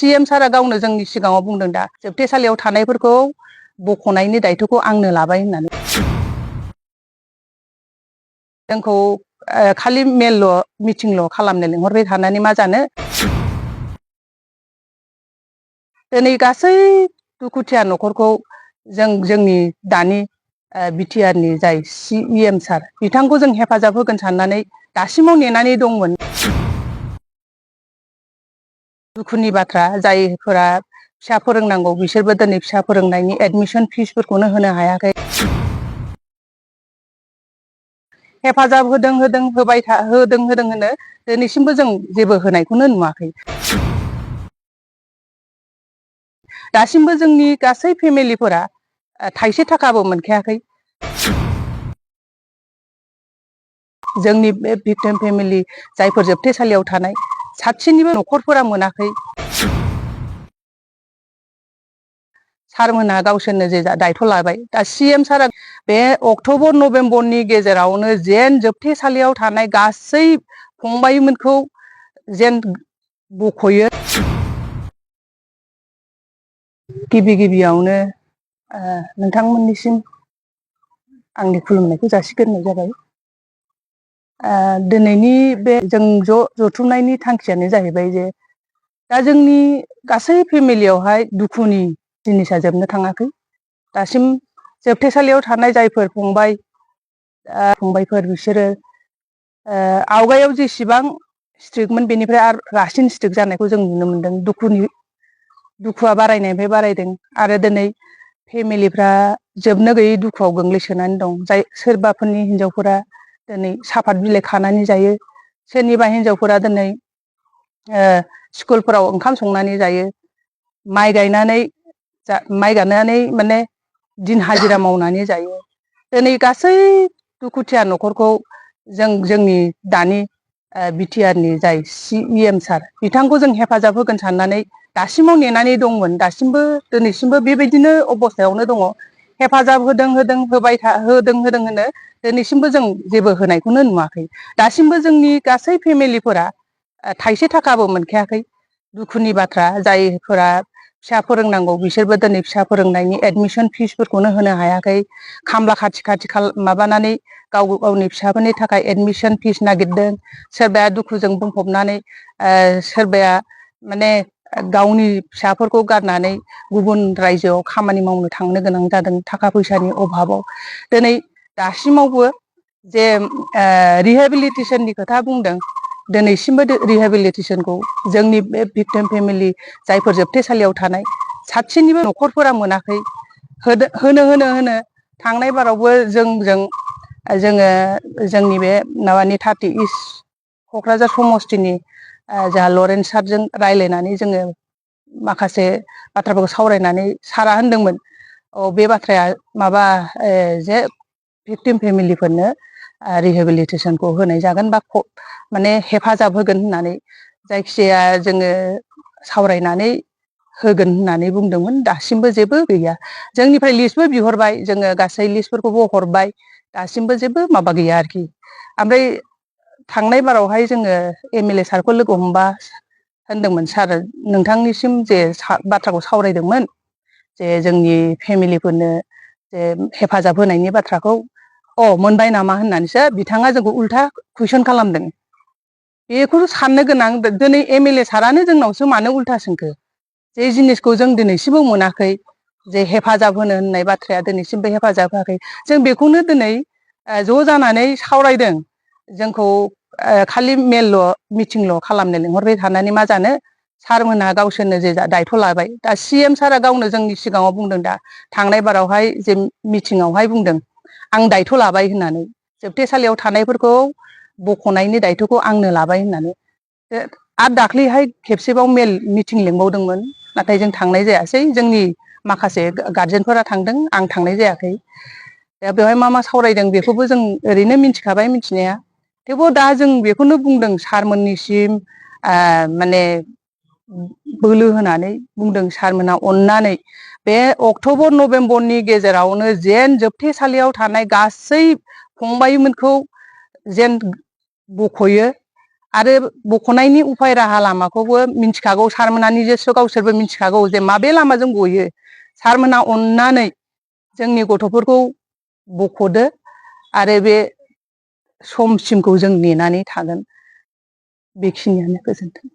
CM सारा गावनो जोंनि सिगाङाव बुंदों दा जोबथेसालियाव थानायफोरखौ बख'नायनि दायथ'खौ आंनो लाबाय होननानै। जोंखौ खालि मेलल' मिटिंल' खालामनो लिंहरबाय थानानै मा जानो। दिनै गासै दुखुथिया न'खरखौ जोंनि दानि बिटिआरनि जाय सीएम सार बिथांखौ जों हेफाजाब होगोन साननानै दासिमाव नेनानै दंमोन। दुखुनि बाथ्रा जायफोरा फिसा फोरोंनांगौ बिसोरबो दिनै फिसा फोरोंनायनि एडमिसन फिसफोरखौनो होनो हायाखै। हेफाजाब होदों होनो दिनैसिमबो जों जेबो होनायखौनो नुवाखै। दासिमबो जोंनि गासै फेमिलिफोरा थाइसे थाखाबो मोनखायाखै। जोंनि बे भिक्टिम फेमिलि जायफोर जोबथेसालियाव थानाय सासेनिबो न'खरफोरा मोनाखै। सारमोनहा गावसोरनो जे दायथ' लाबाय दा सीएम सारा बे अक्ट'बर नभेम्बरनि गेजेरावनो जेन जोबथेसालियाव थानाय गासै फंबायमोनखौ जेन बख'यो। गिबियावनो नोंथांमोननिसिम आंनि खुलुमनायखौ जासिग्रोनाय जाबाय। दिनैनि बे जों जथुमनायनि थांखियानो जाहैबाय जे दा जोंनि गासै फेमिलियावहाय दुखुनि जिनिसा जोबनो थाङाखै। दासिम जोबथेसालियाव थानाय जायफोर फंबायफोर बिसोरो आवगायाव जेसेबां स्ट्रिक्टमोन बेनिफ्राय आरो रासिन स्ट्रिक्ट जानायखौ जों नुनो मोनदों। दुखुआ बारायनायनिफ्राय बारायदों आरो दिनै फेमिलिफ्रा जोबनो गैयै दुखुआव गोग्लैसोनानै दं। जाय सोरबाफोरनि हिनजावफोरा दिनै साफात बिलाइ खानानै जायो, सोरनिबा हिनजावफोरा दिनै स्कुलफोराव ओंखाम संनानै जायो, माइ गायनानै माने दिन हाजिरा मावनानै जायो। दिनै गासै दुखुथिया न'खरखौ जोंनि दानि बिटिआरनि जाय सीएम सार बिथांखौ जों हेफाजाब होगोन साननानै दासिमाव नेनानै दंमोन। दिनैसिमबो बेबायदिनो अबस्थायावनो दङ। हेफाजाब होदों होनो दिनैसिमबो जों जेबो होनायखौनो नुवाखै। दासिमबो जोंनि गासै फेमिलिफोरा थाइसे थाखाबो मोनखायाखै। दुखुनि बाथ्रा जायफोरा फिसा फोरोंनांगौ बिसोरबो दिनै फिसा फोरोंनायनि एडमिसन फिसफोरखौनो होनो हायाखै। खामला खाथि माबानानै गावनि फिसाफोरनि थाखाय एडमिसन फिस नागिरदों। सोरबाया दुखुजों बुंफबनानै सोरबाया माने गावनि फिसाफोरखौ गारनानै गुबुन रायजोआव खामानि मावनो थांनो गोनां जादों थाखा फैसानि अभाबाव। दिनै दासिमावबो जे रिहेबिलिटेसननि खोथा बुंदों, दिनैसिमबो रिहेबिलिटेसनखौ जोंनि बे भिक्टिम फेमिलि जायफोर जोबथेसालियाव थानाय सासेनिबो न'खरफोरा मोनाखै। होनो थांनाय बारावबो जोङो जोंनि बे माबानि 30 इस्ट क'क्राझार समस्तिनि जोंहा लरेन्स सारजों रायज्लायनानै जोङो माखासे बाथ्राफोरखौ सावरायनानै सारा होनदोंमोन बे बाथ्राया माबा जे भिक्टिम फेमिलिफोरनो रिहेबिलिटेसनखौ होनाय जागोन बा माने हेफाजाब होगोन होननानै जायखिजाया जोङो सावरायनानै होगोन होननानै बुंदोंमोन। दासिमबो जेबो गैया। जोंनिफ्राय लिस्टबो बिहरबाय, जोङो गासै लिस्टफोरखौबो हरबाय, दासिमबो जेबो माबा गैया आरोखि। ओमफ्राय थांनाय बारावहाय जोङो एमएलए सारखौ लोगो हमबा होनदोंमोन, सार नोंथांनिसिम जे बाथ्राखौ सावरायदोंमोन जे जोंनि फेमिलिफोरनो जे हेफाजाब होनायनि बाथ्राखौ मोनबाय नामा होननानैसो बिथाङा जोंखौ उल्था कुइसन खालामदों। बेखौ साननो गोनां। दिनै एमएलए सारानो जोंनावसो मानो उल्था सोंखो? जे जिनिसखौ जों दिनैसिमबो मोनाखै, जे हेफाजाब होनो होननाय बाथ्राया दिनैसिमबो हेफाजाब होआखै। जों बेखौनो दिनै ज' जानानै सावरायदों। जोंखौ खालि मेलल' मिटिंल' खालामनो लिंहरबाय थानानै मा जानो। सारमोनहा गावसोरनो जे दायथ' लाबाय दा सीएम सारा गावनो जोंनि सिगाङाव बुंदों दा थांनाय बारावहाय जे मिटिंआवहाय बुंदों आं दायथ' लाबाय होननानै, जोबथेसालियाव थानायफोरखौ बख'नायनि दायथ'खौ आंनो लाबाय होननानै। आरो दाख्लैहाय खेबसेबाव मेल मिटिं लिंबावदोंमोन, नाथाय जों थांनाय जायासै। जोंनि माखासे गारजेनफोरा थांदों, आं थांनाय जायाखै। दा बेवहाय मा सावरायदों बेखौबो जों ओरैनो मिथिखाबाय मिथिनाया। थेवबो दा जों बेखौनो बुंदों सारमोननिसिम माने बोलो होनानै बुंदों, सारमोनहा अननानै बे अक्ट'बर नभेम्बरनि गेजेरावनो जेन जोबथेसालियाव थानाय गासै फंबायमोनखौ जेन बख'यो आरो बख'नायनि उफाय राहा लामाखौबो मिन्थिखागौ सारमोना निजेस्व गावसोरबो मिन्थिखागौ जे माबे लामाजों गयो। सारमोना अननानै जोंनि गथ'फोरखौ बख'दो आरो बे समसिमखौ जों नेनानै थागोन। बेखिनियानो, गोजोन्थों।